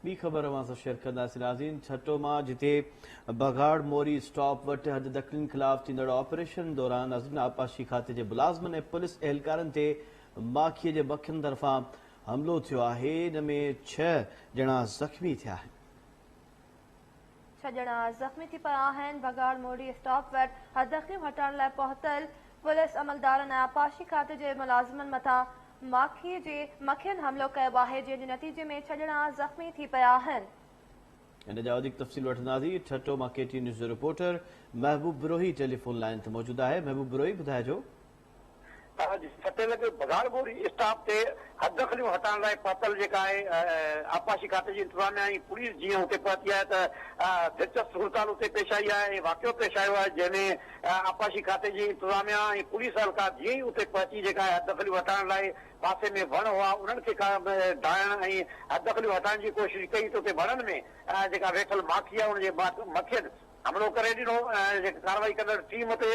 ٻي خبر اوهان سان شيئر ڪنداسين ناظرين ٺٽو مان جتي بگهاڙ موري اسٽاپ وٽ حد دخلين خلاف ٿيندڙ آپريشن دوران ناظرين آبپاشي کاتي جي ملازمن ۽ پوليس اهلڪارن تي ماکي جي مکين طرفان حملو ٿيو آهي ان ۾ ڇهه ڄڻا زخمي ٿيا آهن. ڇهه ڄڻا زخمي ٿي پيا آهن، بگهاڙ موري اسٽاپ وٽ حددخليون هٽائڻ لاء پهتل پوليس عملدارن ۽ آبپاشي کاتي جي ملازمن مٿان ماکي جي مکين حملو ڪيو آهي، جنهن جي نتيجي ۾ ڇهه ڄڻا زخمي ٿي پيا آهن. ان جا وڌيڪ تفصيل وٺنداسين ٺٽو مان ڪي ٽي نيوز جو رپورٽر محبوب بروهي ٽيليفون لائين تي موجود آهي، محبوب بروهي ٻڌائجو. ستين لڳي بگهاڙ ٻوري اسٽاپ تي حددخليون هٽائڻ لاء پهتل جيڪا آهي آبپاشي کاتي جي انتظاميا ۽ پوليس جيئن اتي پهتي آهي ته دلچسپ صورتحال اتي پيش آئي آهي ۽ واقعو پيش آيو آهي جنهن ۾ آبپاشي کاتي جي انتظاميا ۽ پوليس اهلڪار جيئن ئي اتي پهتي جيڪا آهي حددخليون هٽائڻ لاء پاسي ۾ وڻ هئا انهن کي ڊاهڻ ۽ حددخليون هٽائڻ جي ڪوشش ڪئي ته اتي وڻن ۾ جيڪا ويٺل ماکي آهي ان جي مکين حملو ڪري ڏنو ۽ ڪارروائي ڪندڙ ٽيم تي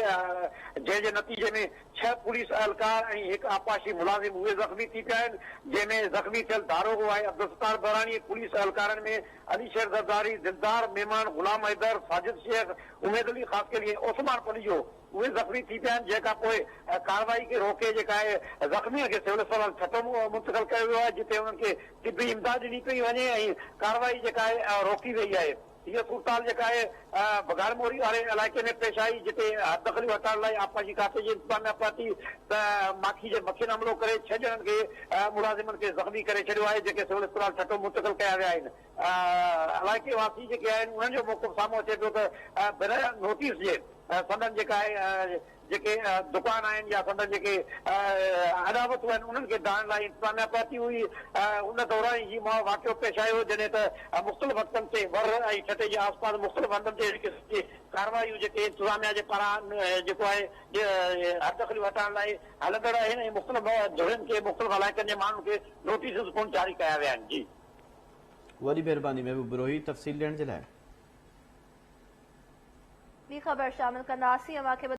جنهن جي نتيجي ۾ ڇهه پوليس اهلڪار ۽ هڪ آبپاشي ملازم اهي زخمي ٿي پيا آهن جنهن ۾ زخمي ٿيل داروغو آهي عبدالستار بهراڻي ۽ پوليس اهلڪارن ۾ علي شير زرداري، دلدار ميمڻ، غلام حيدر، ساجد شيخ، اميد علي خاصخيلي ۽ عثمان پليجو اهي زخمي ٿي پيا آهن جنهن کان پوء ڪارروائي کي روڪي جيڪا آهي زخمين کي سول اسپتال ٺٽو منتقل ڪيو ويو آهي جتي انهن کي طبي امداد ڏني پئي وڃي ۽ ڪارروائي جيڪا آهي روڪي وئي آهي. هيء صورتحال جيڪا آهي بگهاڙ موري واري علائقي ۾ پيش آئي جتي حددخليون هٽائڻ لاء آبپاشي کاتي جي انتظاميا پهتي ته ماکي جي مکين حملو ڪري ڇهه ڄڻن کي ملازمن کي زخمي ڪري ڇڏيو آهي جيڪي سول اسپتال ٺٽو منتقل ڪيا ويا آهن علائقي واسي جيڪي آهن انهن جو موقف سامهون اچي پيو ته بنا نوٽيس جي سندن جيڪا آهي جيڪي دڪان آهن يا سندن جيڪي اڏاوتون آهن انهن کي ڊاهڻ لاء انتظاميا پهتي هئي ان دوران هي واقعو پيش آيو جڏهن ته مختلف وقتن تي ور ۽ ٺٽي جي آس پاس مختلف هنڌن تي اهڙي قسم جي ڪارروايون جيڪي انتظاميا جي پاران جيڪو آهي حددخليون هٽائڻ لاء هلندڙ آهن ۽ مختلف ڌرين کي مختلف علائقن جي ماڻهن کي نوٽيسز پڻ جاري ڪيا ويا آهن جي. وڏي مهرباني محبوب بروهي تفصيل ڏيڻ جي لاء. ٻي خبر شامل ڪنداسين اوهان کي.